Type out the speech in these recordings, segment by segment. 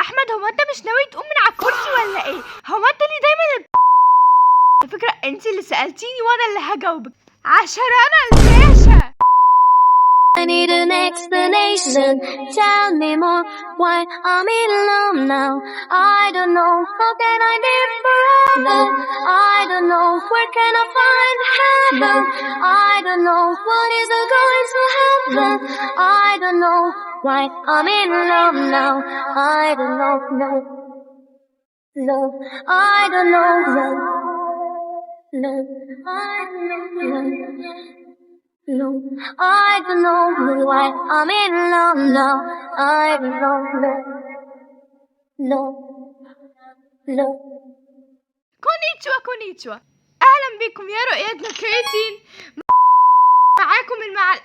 احمد، هو انت مش ناوي تقوم من على الكرسي ولا ايه؟ هو انت ليه دايما؟ على فكرة انت اللي سألتيني وانا اللي هجاوبك، عشان انا الباشا. I need an explanation. Tell me more why I'm in love now. I don't know how can I live forever. I don't know where can I find heaven. I don't know what is going to happen. I don't know why I'm in love now. I don't know, no, no. I don't know, no, no. I don't know, no. No, I don't know why I'm in love now. I don't know, no, no, no. こんにちは こんにちは، اهلا بكم يا رؤيتنا كريتين. معاكم المعلم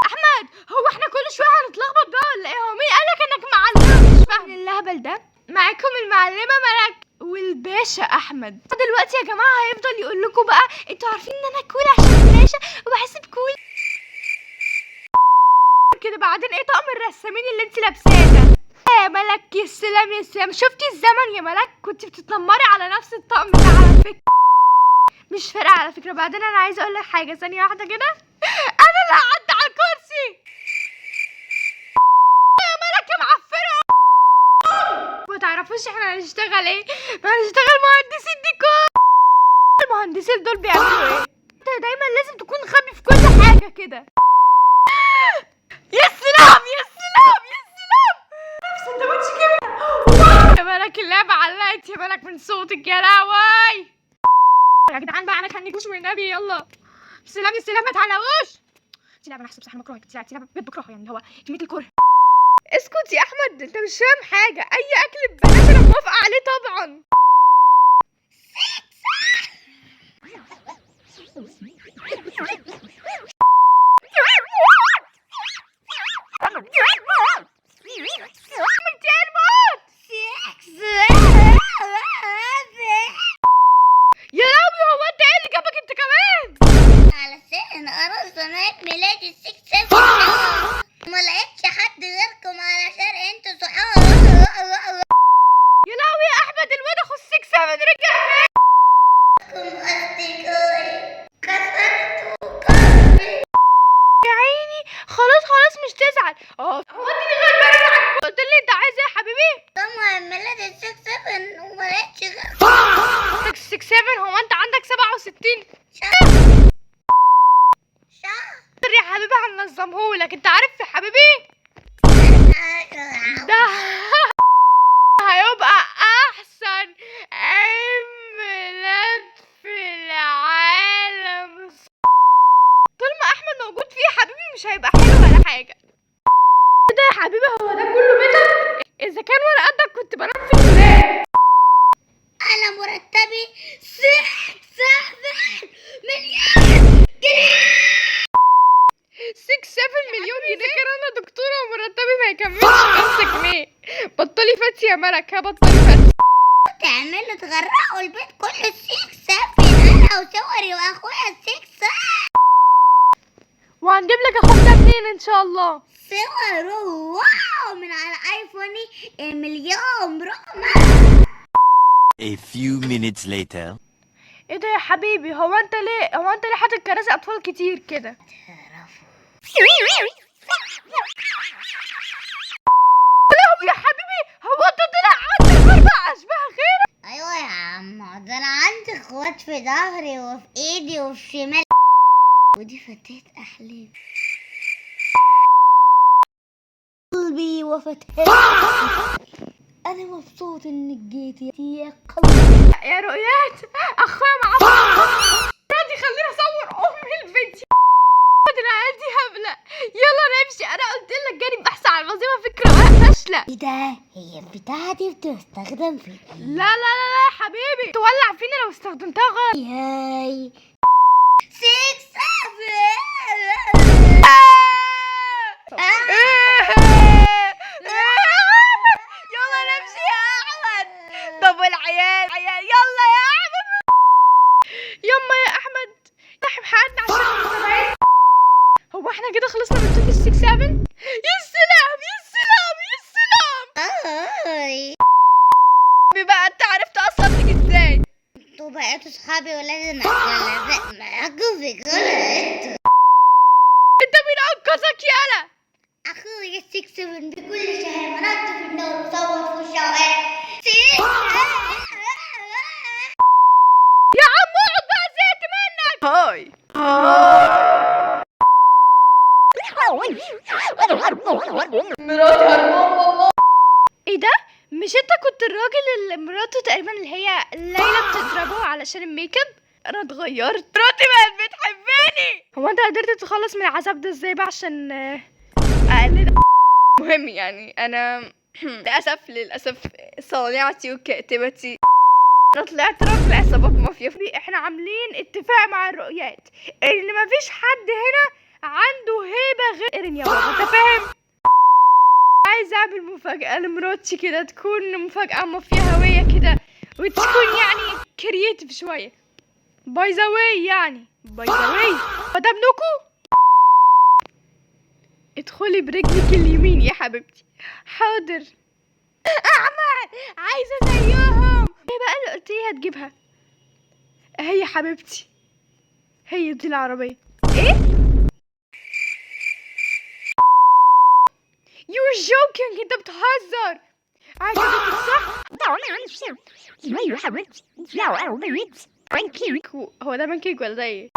احمد. هو احنا كل شوية هنتلخبط بقى ولا ايه؟ هو مين قالك انك معلمه؟ مش فاهم الهبل ده. معاكم المعلمة ملك والباشا احمد. دلوقتي يا جماعة هيفضل يقول لكم بقى انتوا عارفين ان انا cool عشان الباشا وبحس ب cool كده. بعدين ايه طقم الرسامين اللي انت لابساه ده يا ملك؟ يا سلام يا سلام، شفتي الزمن يا ملك؟ كنت بتتنمري على نفس الطقم ده على فكره. مش فارقه على فكره. بعدين انا عايزه اقول لك حاجه، ثانية واحدة كده. انا اللي قعدت على الكرسي يا ملك يا معفنه. ما تعرفوش احنا هنشتغل ايه؟ هنشتغل مهندسين ديكور. المهندسين دول بيعملوا ايه؟ انت دايما لازم تكون غبي في كل حاجة كده. يا سلام يا سلام يا سلام، سندوتش جبنه يا ملك. اللعبة علقت يا ملك من صوتك. يا لهوي يا جدعان بقى، انا خليكوش والنبي. يلا سلام يا سلام، ما تعلقوش. دي لعبه انا احسب صح، انا بكرهك. دي لعبه بجد بكرهها، يعني هو كمية الكره. اسكت يا احمد، انت مش فاهم حاجه. اي اكل ببلاش انا موافقة عليه طبعا. احمد يا الموت، يا لهوي، هو انت ايه اللي جابك انت كمان؟ علشان أرسم عيد ميلادي 6 7، ما لقيتش حد غيركم علشان انتوا صحاب. يا لهوي يا احمد، الواد اخو 6 7 رجع تاني. اصدقائي، كسرتوا قلبي. يا عيني، خلاص خلاص، مش تزعل. اه، هو انت اللي غلبانه؟ قلت لي انت عايز ايه يا حبيبي؟ طبعا عيد ميلادي 6 7 وما لقيتش غيركم. 6 7؟ هو انت عندك 67 شهر شهر. يا حبيبي؟ هننظمهولك. انت عارف يا حبيبي ده هيبقى احسن عيد ميلاد في العالم. طول ما احمد موجود فيه يا حبيبي مش هيبقى حلو ولا حاجة. ايه ده يا حبيبي؟ هو ده كله بيتك؟ اذا كان وانا قدك كنت بنام في الدولاب. انا مرتبي 6 7 مليون جنيه. 6 7 مليون جنيه؟ كان انا دكتورة ومرتبي ما يكملش 5 جنيه. بطلي فتي يا ملك، ها، بطلي فتي. تعملوا تغرقوا البيت كله 6 7، انا وصوري واخويا 6. وهنجيب لك اخوك ده منين ان شاء الله؟ صوره wow من على ايفوني مليون Pro. A few minutes later. ايه ده يا حبيبي؟ هو انت ليه حاطط كراسي اطفال كتير كده؟ لا يا حبيبي، هو انت طلع عندك اربع اشباه غيرك؟ ايوه يا عم، ده انا عندي اخوات في ظهري وفي ايدي وفي شمال، ودي فتاة احلامي، قلبي وفتاة. انا مبسوط انك جيتي يا قلبي. يا رؤيات، اخويا معاه راضي خليني اصور ام الفيديو. العيال دي هبلة. يلا نمشي. انا قلت لك جاني بحث عن الوظيفة فكرة فاشلة. ايه ده؟ هي البتاعة دي بتستخدم في ايه؟ لا لا لا لا يا حبيبي، تولع فينا لو استخدمتها غلط. ياي، 6 7. يلا نمشي يا احمد. طب والعيال؟ عيال، يلا يا احمد. يما يا احمد، صاحب حد عشان المتابعين. هو احنا كده خلصنا من توفي 6 7؟ يا سلام يا سلام يا سلام. وبقيتوا صحابي ولازم اتكلم معاكم في كل حتة. انت مين انقذك يالا؟ اخويا 6 7 بكل شهامة نط في النار وصوت في الشوارع. يا عم اقعد بقى، زهقت منك. hi. مراتي هربان والله. ايه ده؟ مش انت كنت الراجل اللي مراته تقريبا اللي هي ليلى بتضربه علشان الميك اب؟ انا اتغيرت، مراتي بقت بتحبني. هو انت قدرت تتخلص من العذاب ده ازاي بقى؟ عشان اقلد. مهم يعني انا للاسف للاسف صانعتي وكاتبتي، انا طلعت راجل عصابات مافيا. احنا عاملين اتفاق مع الرؤيات ان مفيش حد هنا عنده هيبة غير ايرين يا بابا، انت فاهم؟ عايزه اعمل مفاجاة لمراتي كده، تكون مفاجاة مافيا هوية كده، وتكون يعني creative شويه. by the way يعني by the way، ده ابنكو؟ ادخلي برجلك اليمين يا حبيبتي. حاضر. احمد، عايزه زيهم. ايه بقى اللي قلت لي هتجيبها؟ هي حبيبتي، هي دي العربيه. ايه؟ You're joking، انت بتهزر. عجبتك صح؟ هو ده بانكيك ولا ده ايه؟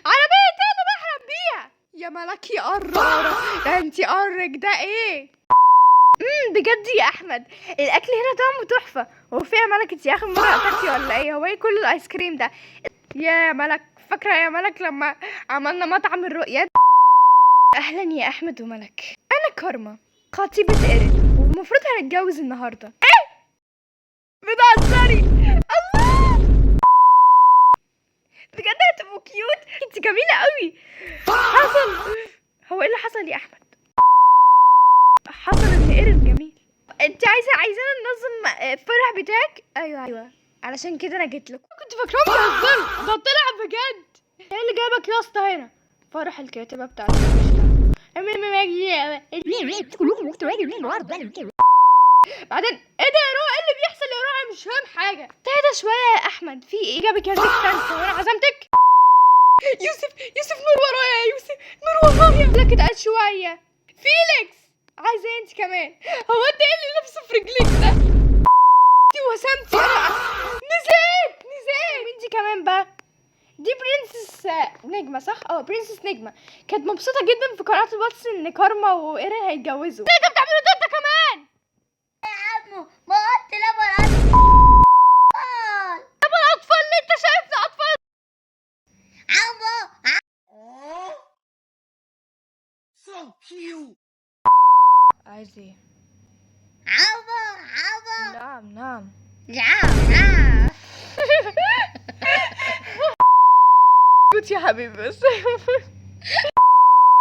عربية انا بحلم بيها يا ملك يا قرارة، ده انتي قرك ده ايه؟ بجد يا احمد الاكل هنا طعمه تحفة. هو في يا ملك؟ انتي اخر مرة اكلتي ولا ايه؟ هو ايه كل الايس كريم ده يا ملك؟ فاكرة يا ملك لما عملنا مطعم الرؤيات؟ اهلا يا احمد وملك، انا كارما خطيبة ايرين ومفروض هنتجوز النهاردة. ايه؟ بتهزري؟ الله، بجد هتبقوا cute. انت جميلة قوي. حصل. هو ايه اللي حصل يا احمد؟ حصل ان ايرين جميل. انت عايزانا ننظم الفرح بتاعك؟ ايوه ايوه، علشان كده انا جيت لكم. كنت فاكراهم بيهزروا، ده طلع بجد. ايه اللي جابك يا اسطى هنا؟ فرح الكاتبة بتاعتي. بعدين ايه ده يا روح؟ ايه اللي بيحصل يا روح؟ انا مش فاهم حاجة. تهدى شوية يا احمد، في ايه جابك يا زفت انت؟ وانا عزمتك؟ يوسف يوسف، نور ورايا يا يوسف، نور ورايا. لك اتقل شوية. فيليكس، عايزه إيه انت كمان؟ هو انت ايه اللي لابسه في رجليك ده؟ انت وسمتي. انا نزلت نزلت. مين دي كمان بقى؟ دي princess نجمة صح؟ اه princess نجمة كانت مبسوطة جدا في قناة الواتس ان كارما وايرين هيتجوزوا. ايه انت بتعملوا ده انت كمان؟ عمو ما قلت لبن اطفال. طب الاطفال اللي انت شايفنا اطفال؟ عمو. So cute. عايز ايه؟ عمو عمو. نعم نعم. نعم نعم. كنت يا حبيبي بس.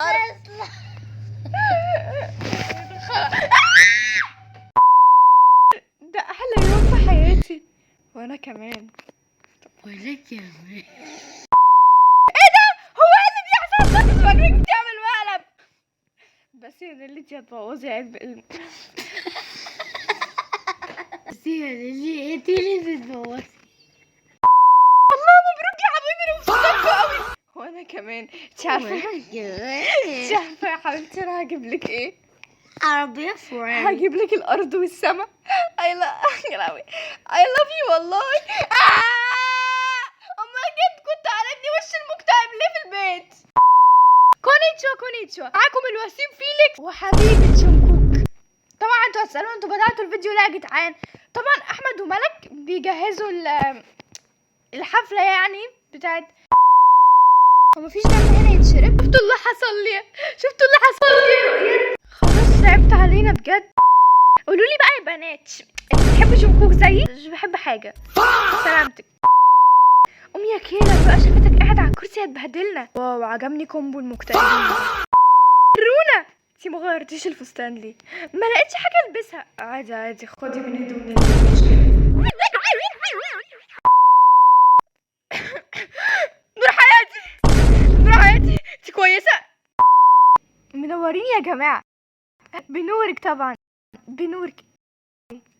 اصلا ده احلى يوم في حياتي. وانا كمان. ولك يا ايه ده؟ هو ايه اللي بيحصل ده؟ كنت فاكرك بتعمل مقلب. بس يا نيلي انتي هتبوظي عيب بس يا ليلي انت اللي بتبوظي. الله، مبروك يا حبيبي، انا مبسوطة قوي. وانا كمان. انت عارفه، انت عارفه يا حبيبتي انا هجيب لك ايه؟ عربية فرن. هجيب لك الارض والسماء. I love، يا لهوي، I love you والله. آه! امال جيت كنت قلبني وش المكتئب ليه في البيت؟ こんにちはこんにちは، معاكم الوسيم فيليكس وحبيبة شنكوك. طبعا انتوا هتسالوا انتوا بدأتوا الفيديو ليه يا جدعان؟ طبعا احمد وملك بيجهزوا الحفلة يعني بتاعت. هو مفيش دم هنا يتشرب؟ شفتوا اللي حصل لي؟ شفتوا اللي حصل لي يا رؤيات؟ خلاص صعبت علينا بجد. قولوا لي بقى يا بنات، انتوا بتحبوا جونكوك زيي؟ مش بحب حاجة سلامتك. قوم يا كيلا بقى، شافتك قاعد على الكرسي هتبهدلنا. wow، عجبني combo المكتئبين. رونا، انتي ما غيرتيش الفستان ليه؟ ما لقيتش حاجة البسها. عادي عادي، خدي من هدومنا، مش مشكلة. نور حياتي، نور حياتي، انتي كويسة؟ منورين يا جماعة. بنورك طبعا، بنورك.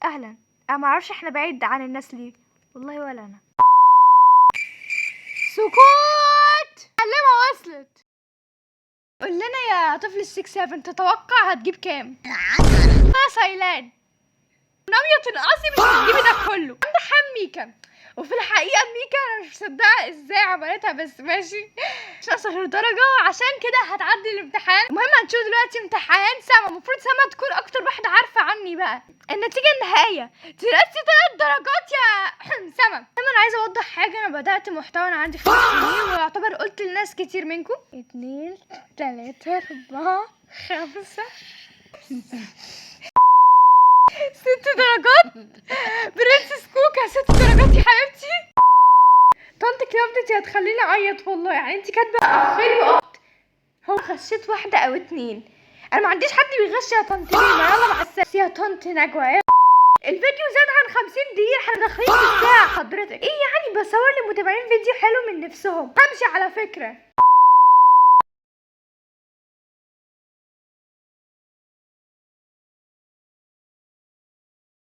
اهلا. انا معرفش احنا بعيد عن الناس ليه والله ولا انا. سكوت. علمها وصلت. قول لنا يا طفل ال6 7، تتوقع هتجيب كام؟ 10. يا سايلان، ناوية تنقصي، مش هتجيبي ده كله. امتحان ميكا، وفي الحقيقة ميكا أنا مش مصدقة ازاي عملتها، بس ماشي، مش ناقصة غير درجة، عشان كده هتعدي الامتحان. المهم هنشوف دلوقتي امتحان سما. المفروض سما تكون أكتر واحدة عارفة عني بقى. النتيجة النهائية تنقصي 3 درجات يا سما. أنا عايزة أوضح حاجة، أنا بدأت محتوى أنا عندي 5 سنين، ويعتبر قلت لناس كتير منكم. اتنين، تلاتة، أربعة، خمسة، 6 درجات. princess كوكا، 6 درجات يا حبيبتي. طنط كلاب، انت هتخليني اعيط والله. يعني انت كاتبه اخين واخت، هو غشيت واحدة او اتنين؟ انا ما عنديش حد بيغش يا طنط ريما. يلا مع السلامة يا طنط نجوى. الفيديو زاد عن 50 دقيقة، احنا داخلين في الساعة. حضرتك ايه يعني؟ بصور للمتابعين فيديو حلو من نفسهم. همشي على فكرة.